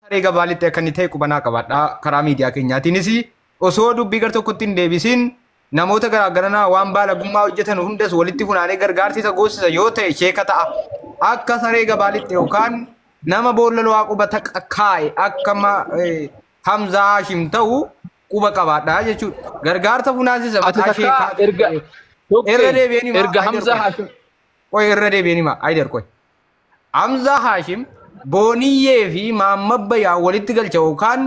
Saree gabaalitti akka inni ta'e qubanaa qabaadha karaa miidiyaa keenyaatiinis osoo dubbii gar tokkotti hin deebisin namoota garaagaranaa waan baalagummaa hojjetan hundas walitti funaanee gargaarsiisa goosisa yoo ta'e sheeka ta'a. Akka saree gabaalitti yookaan nama boolla lo'aa qubata kaa'e akka Hamzaa Haashim ta'u quba qabaadha jechuudha. Gargaarsa funaansisa Ati maqaa takkaa sheekaa erga irra deebi'een himaa erga Haydar Hamzaa qoy. Haashim Qoy irra deebi'een himaa Haydar qoy. Hamzaa Haashim Booniyyee fi Maammad Bayaan walitti galcha yookaan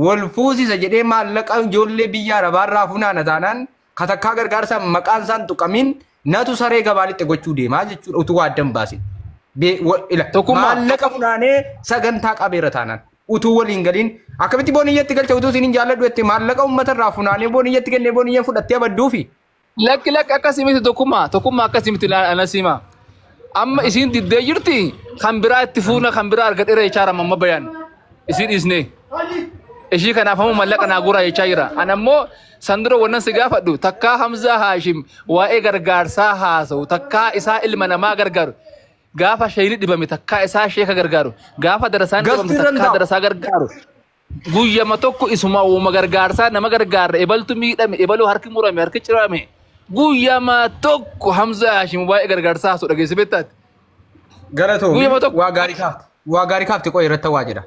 wal fuusisa jedhee maallaqa ijoollee biyya Arabaarraa funaana taanaan katakkaa gargaarsa maqaan isaan tuqamin natu saree gabaalitti gochuu deemaa jechuudha utuu waa addan baasin. Tokkummaa. Maallaqa funaanee sagantaa qabeera taanaan utuu waliin galiin akkamitti booniyyeetti galcha utuu isin hin jaalladhu jette maallaqa uummatarraa funaanee booniyyeetti kennee booniyyeen fudhattee abadduufi. Lakki lakki akkasii miti tokkummaa tokkummaa akkasii miti anasima. Amma isiin diddee jirti kan biraa itti fuuna kan biraa argadheera jechaa jira amma bayaan isiin dhiisnee. Ishii kanaaf ammoo mallaqa naa guuraa jechaa jira. Ani ammoo san dura wannan si gaafadhu takkaa Hamzaa Haashim waa'ee gargaarsaa haasa'u takkaa isaa ilma namaa gargaaru gaafa sheeyni dhibame takkaa isaa sheeka gargaaru gaafa darasaan Gastii dhibamte irra hin takkaa taa'u. darasaa gargaaru. Guyyama tokko isuma uuma gargaarsaa nama gargaarra ebaltu miidhame ebaluu harki murame harki cirame guyyama tokko Hamzaa Haashim waa'ee gargaarsaa haasa'u dhageesse beektaati. Galatoomi Guyyama tokko. waa gaarii kaafte. Waa gaarii kaafte qoy irratti waa jedha.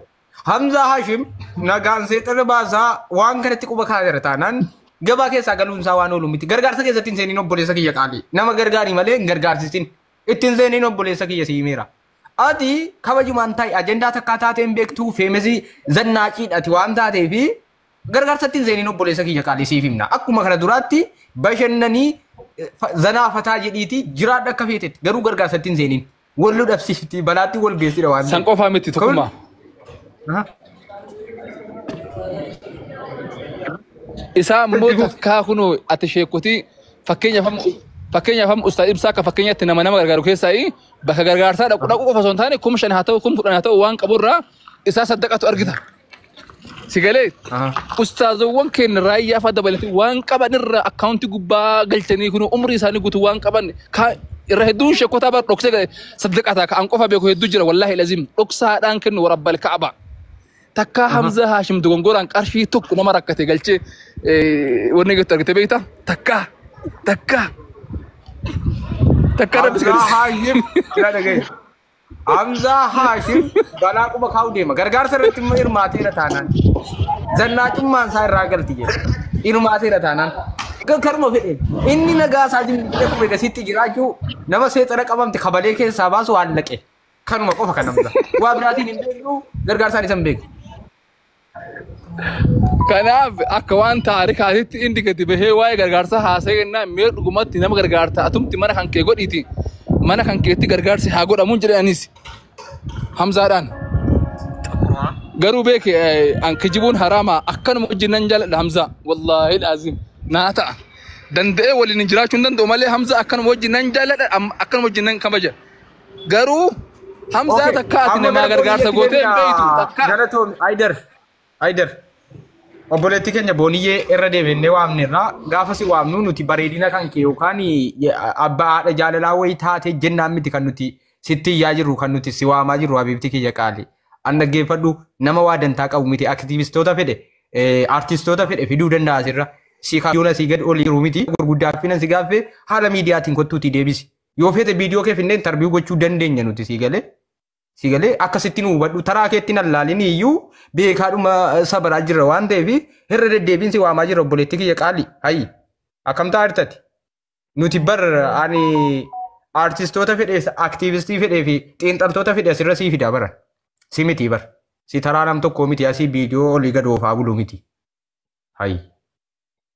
Hamzaa Haashim nagaan seexana baasaa waan kanatti quba kaa'eera taanaan gabaa keessaa galuun isaa waan oolu miti. Gargaarsa keessatti hin seeniin obboleessa kiyya qaalii. Nama gargaarii malee hin gargaarsisin. Ittiin seeniin obboleessa kiyya si himeera. Ati kabajumaan ta'i ajandaa takkaa taatee hin beektuu feemesii zannaaciidhati waan taateefi gargaarsatti hin seeniin obboleessa kiyya qaalii siif himna. Akkuma kana duraatti bashannanii zanaa fataa jedhiiti jiraadha akka feetetti garuu gargaarsatti hin seeniin. Wal dhabsiifti balaatti wal geessida waan San qofaa miti tokkummaa. Isaa immoo takkaa kunoo ati sheekotii fakkeenyaaf amma Ustaaz Ibsaa akka fakkeenyaatti nama nama gargaaru keessaa bakka gargaarsaa dhaqu dhaqu qofa osoo hin taane 5,000 haa ta'u 10,000 haa ta'u waan qaburraa isaa saddaqatu argita. Si galee ustaazowwan keenya raayyaa fa'aa dabalatee waan qaban irraa akkaawuntii gubbaa galchanii kun umrii isaanii guutuu waan qaban irra hedduun sheekotaa bara dhoksee saddaqataa ka'an qofa beeku hedduu jira wallaahi lazim dhoksaadhaan kennu warabbal ka'aba. Takkaa Hamzaa Haashim dogongoraan qarshii tokko nama rakkate galchee wanni jettu argite beektaa? Takkaa takkaa takkaa rabbi si Hamzaa gadhiise. Haashim jira dhagaye. Hamzaa Haashim balaa quba kaa'u deema. Gargaarsa irratti immoo hirmaateera taanaan. Zannaacummaan isaa irraa galti jedhe. Hirmaateera taanaan. Karuma fedheen. Inni nagaa isaa jimmiqee quba gasitti jiraachuu nama seexana qabamte kabalee keessaa baasu waan laqe. Kanuma qofa kan namta. Waa biraatiin hin beeknu gargaarsaan isa hin beeku. Kanaaf akka waan taarikaatitti inni gadi bahee waa'ee gargaarsaa haasa'ee jennaan mee dhugumatti nama gargaarta atumti mana kan kee godhiiti mana kan keetti gargaarsi haa godhamuun jedhe anis Hamzaadhaan. Garuu beeke an kijibuun haraama akkanuma wajjin nan jaaladha Hamzaa wallaahi laazim naa ta'a. Danda'ee waliin jiraachuu hin danda'u malee Hamzaa akkanuma wajjin nan jaaladha akkanuma wajjin nan kabaja. Garuu Hamzaa takka ati Amma namaa gara gargaarsa booniyyeetti gootee hin beektu deebina. takka. Galatoomi Haydar. Haydar. Obboleettii keenya Booniyyee irra deebinnee waamnerra gaafa si waamnu nuti bareedina kan kee yookaan abbaa haadha jaalalaa wayii taatee jennaan miti kan nuti sitti iyyaa jirru kan nuti si waamaa jirru habiibti kiyya qaali. An dhaggeeffadhu nama waa dantaa qabu miti aktiivistoota fedhe artistoota fedhe fiduu danda'a asirra. Si kaayyoon asii gad olii jiru miti gurguddaa finan si gaaffee haala miidiyaatiin kottuutii deebisi. Yoo feete viidiyoo kee finnee interview gochuu dandeenya nuti sii galee. Si galee akkasitti nu hubadhu taraa keetti hin allaalin iyyuu beekaadhuma sabaraa jirra waan ta'eef irra deddeebiin si waamaa jirra obboleettii kiyya qaali. Hayyi akkam ta'a jirtati? Nuti bar ani artistoota fedhe aktiivistii fedhee fi xiinxaltoota fedhe asirra sii fida bara. Si miti bar. Si taraa nam tokkoo miti asii viidiyoo olii gad oofaa bulu miti. Hayyi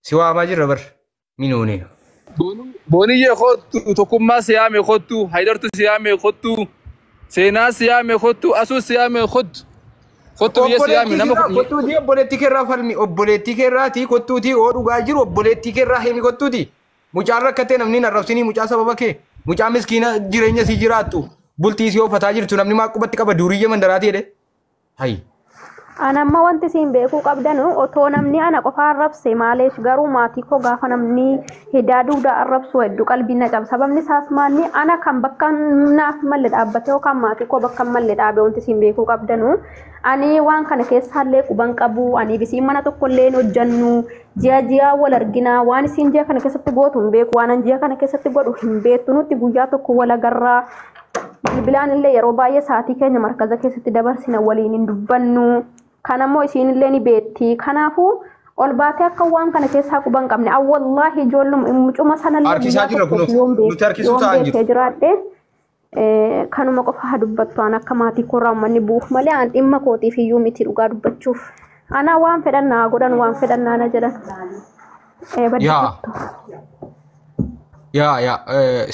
si waamaa jirra bar minoonee. Booniyyee kottu tokkummaa si yaame kottu Haydartu si yaame kottu seenaa si yaame kottu asuu si yaame kottu kottu biyya si yaame Obboleettii nama keerraa kottuutii obboleettii keerraa falmi obboleettii keerraatii kottuutii oo dhugaa jiru obboleettii keerraa himi kottuutii. Mucaan rakkatee namni hin arrabsinii mucaa sababa kee mucaa miskiina jireenya sii jiraattu bultii sii oofataa jirtu namni maa qubatti qaba duuriyya mandaraatii jedhe. Hayi. An amma wanti isin beekuu qabdan otoo namni ana qofa arrabse maaleef garuu maatii koo gaafa namni hidaa duudaa arrabsu hedduu qalbii na caba. Sababni isaas maalni ana kan bakka naaf malle dhaabbate yookaan maatii koo bakka malle dhaabe wanti isin beekuu qabdanu. Ani waan kana keessaallee quban qabu ani bisiin mana tokkollee hin hojjannu ji'a ji'a wal argina waan isin ji'a kana keessatti gootu hin beeku waan an ji'a kana keessatti godhu hin beektu nuti guyyaa tokko wal agarraa. Bilbilaan illee yeroo baay'ee sa'aatii keenya markaza keessatti dabarsina waliin hin dubbannu. Kanammoo isiin illee ni beekti. Kanaafuu ol baatee akka waan kana keessaa quba hin qabne. Wallaahi ijoolluma mucuma sanallee Harkisaa guyyaa jira tokkoof kunoo. yoon Nuti harkisuu yoon taa'an jiru. beekee jiraadhe kanuma qofa haa dubbattu an akka maatii koorraa uummanni bu'uuf malee an dhimma kootiif iyyuu miti dhugaa dubbachuuf. Anaa waan fedhan naa godhan waan fedhan naa na jedhan. Yaa. Baddifattu. Yaa yaa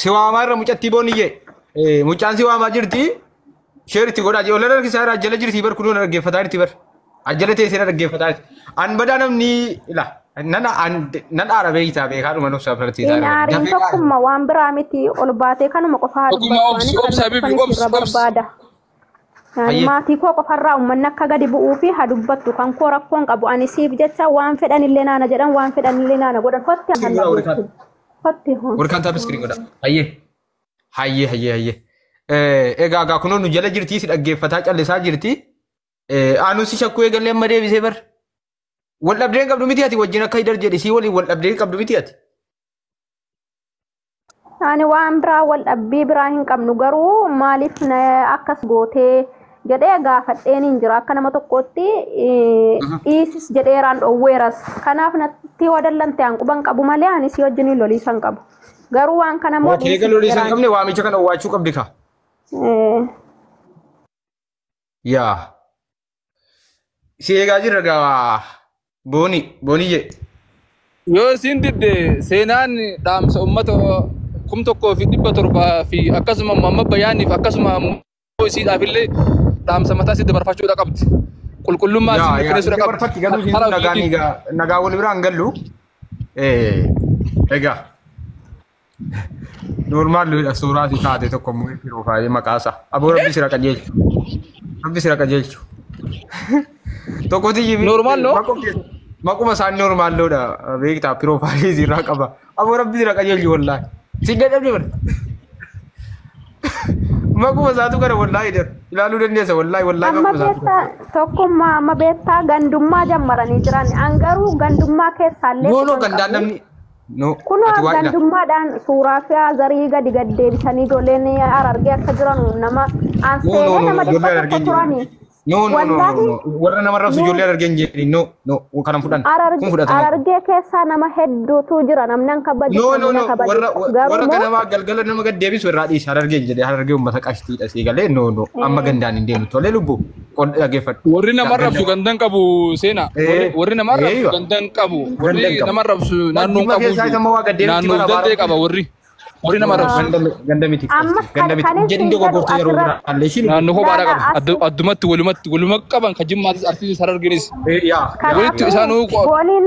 si waamaa irra mucattii booniyyee mucaan si waamaa jirti sheer itti godhaa jiru olan harkisaa irra ajjala jirti bar kunuun dhaggeeffataa jirti bar ajjala teessee dhaggeeffataa jirti an badaa namni ila nan an nan aara beektaa beekaa dhuma nuuf safartiisaa Hin aariin tokkummaa waan biraa miti ol baatee kanuma qofa haa Tokkummaa dubbattu. obsi Anis obsi kana habibi qofan obsi isirra obsi. barbaada. Ani Hayyee. maatii koo qofarraa uummanni akka gadi bu'uu fi haa dubbattu kan koo rakkoon qabu ani siif jecha waan fedhan illee naana jedhan waan fedhan illee naana godhan hotti Screen halla godhaa warri kaan. beektu. Hotti hon. Warri kaan taapis screen godhaa. Hayyee. Hayyee hayyee hayyee. Egaa egaa kunoo nu jala jirti si dhaggeeffataa callisaa jirti. Anuu si shakkuu eegallee amma deebisee bar. Wal dhabdeen qabdu miti ati wajjin akka hidar jedhe sii waliin wal dhabdeen qabdu miti ati. Ani waan biraa wal dhabbii biraa hin qabnu garuu maaliif na akkas gootee jedhee gaafadheen hin jira akka nama tokkootti dhiisis jedheeraan dhoowweeras. Kanaaf natti wadallante an quban qabu malee ani si wajjin loliisan qabu. Garuu waan kana immoo Okee dhiisis eega loliisan jedhaan. qabne waamicha kana owwaachuu qabdi kaa. Yaa. Si eegaa jirra gaa booni booniyyee. Yoo isin didde seenaan dhaamsa uummata 1700 fi akkasuma Muhammad Bayaaniif akkasuma immoo isiidhaaf illee dhaamsa mataa isii dabarfachuudha qabdi. Qulqullummaa isii Yaa yaa mirkaneessuudha qabdi. dabarfatti garuu isiin Karaa nagaan ofiitiin. egaa nagaa wal biraan gallu. Egaa normaal suuraa si taate tokko immoo yeroo faayee maqaa isaa. Aboo rabbi sira qajeelchu. Rabbi sira qajeelchu. Tokkotti Normaal noo? Maquma isaan normaalloodha beektaa piroofaayilii irraa qaba. Aboo rabbi sira qajeelchu wallaahi. Si dadhabde bara. Maquma isaatu kana wallaahi dar ilaaluu dandeessa wallaahi wallaahi Amma maquma isaatu kana. beektaa tokkummaa amma beektaa gandummaa jammaranii jiran an garuu gandummaa keessaallee No no quban gandaan qabu. namni no Kunoo ati waa ilaali. gandummaadhaan suuraa fi zarii gadi gad deebisanii ijoolleen arargee akka jiran nama an No no seenee no nama ijoollee dhibba tokko argeen turani. jedhani. No no no no Wallaahi no warra nama rabsu nu ijoollee argeen jedhani no no kanan fudhan kun fudhatama. arargee keessaa nama hedduutu jira namni an kabaju No no namni na no kabaju warra garuu warra immoo ganamaa galgala nama gad deebisu irraa dhiisa harargeen jedhe harargee uummata qashtiidha sii galee no no amma gandaan hin deemu tolee lubbu qol dhaggeeffadhu. Warri nama Ganda rabsu gandan qabu seenaa. Warri nama rabsu eeywa gandan qabu. Warri gandan qabu. nama rabsu naannoon Jimma qabu keessaa iyyuu. isa immoo waa gad deebitti Naannoo bara dandee baara. qaba warri. Warri nama rabsu. Ganda miti amma ganda miti kan jedhin isin jedhu dogoggortee yeroo asirra biraa allee ishiin Naannoo kophaadha laala qaba. as Addumatti walumatti waluma qaban kan jimmaatis arsiisis harargeenis. yaa yaa Walitti kanaafuu isaanuu booniin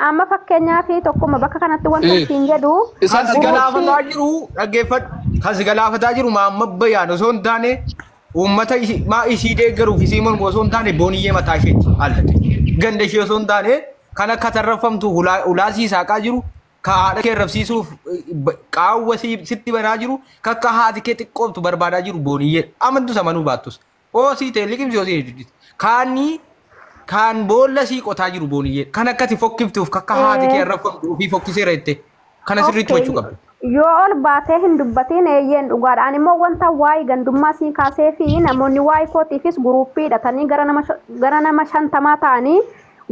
amma fakkeenyaa fi tokkuma bakka kanatti wanta ittiin jedhu isaan Kan si arginu. galaafataa jiru dhaggeeffadhu. Kan si galaafataa jiru Mahammad Bayaan osoo hin taane uummata maa isii deeggaruuf isii mormu osoo hin taane booniyyee mataa isheeti hallate. Ganda ishee osoo hin taane kan akka tarrafamtu ulaa sii saaqaa jiru ka haadha kee rabsiisuuf qaawwa sitti banaa jiru ka akka haati kee xiqqooftu barbaadaa jiru booniyyee amantus amanuu baattus. Oosii ta'e liqimsi oosii didis. Kaanii kan boolla sii qotaa jiru booniyyee kan akkati fokkiftuuf kakka haati kee arrafamtu ofii fokkiseera jette kana sirriitti Okay. hubachuu qabda. Yoo ol baatee hin dubbatiin eeyyeen dhugaadha. Ani immoo wanta waa'ee gandummaa sii kaasee fi namoonni waa'ee kootiifis guruuppii hidhatanii gara nama 50 ta'anii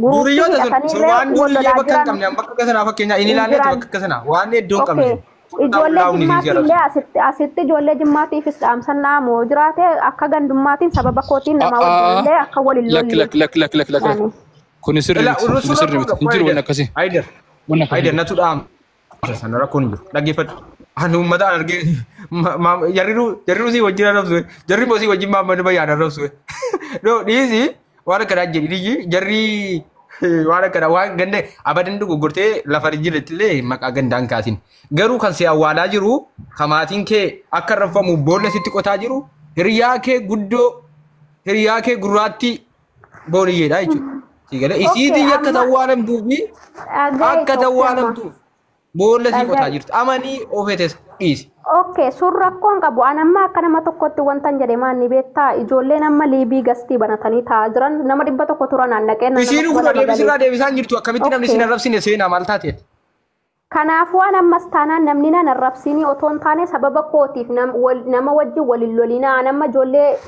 guruuppii Duriyyoota sun hidhatanii sun illee waan wal duriyyee lolaa bakka hin jiran qabne bakka sanaa fakkeenyaa inni hin ilaalleetu jiran. bakka sanaa waan iddoo hin qabne Okay. Ijoollee sun. jimmaatti illee asitti ijoollee jimmaatiifis dhaamsan dhaamoo jiraate akka gandummaatiin sababa kootiin namaa wajjin illee akka wal hin Lakki lolle. lakki lakki lakki lakki lakki. Ani. Kuni sirri miti. Kuni sirri miti. Hin jiru wanni akkasii. Ayider Wanni akkasii. Ayider natu dhaamsa sana rakkoon hin jiru dhaggeeffadhu. Ani uummata argee jarri sii wajjin arrabsu jarri immoo sii wajjin Mahammad Bayyaan arrabsu. No dhiisi waan akkanaa jedhi dhiyyi jarri waan akkanaa waan ganda abadan dogoggortee lafa hin jirretti illee maqaa gandaan kaasin. Garuu kan si awwaalaa jiru kan maatiin kee akka arrabfamu boolla sitti qotaa jiru hiriyaa kee guddoo hiriyaa kee gurraattii Booniyyeedha jechuudha. Sii galee Okay, isiitii akka amma tawwaalamtuu fi dhaga'i akka tokko amma. tawwaalamtuuf boolla sii qotaa Dhaga'i. jirti. Amanii ofeetes dhiisi. Okay, sun rakkoon qabu. An amma akka nama tokkotti wantan jedhe maanni beektaa, ijoolleen amma liibii gastii banatanii taa'aa jiran nama 100 turan an dhaqee nama Isiin kuma kun lama deebisirraa galee. deebisaan jirtu akkamitti namni Okay. sin arrabsine seenaa maal taateet? Kanaafuu an ammas taanaan namni nan arrabsinii otoo hin taane sababa kootiif nama wajjin waliin lolinaa. An amma ijoollee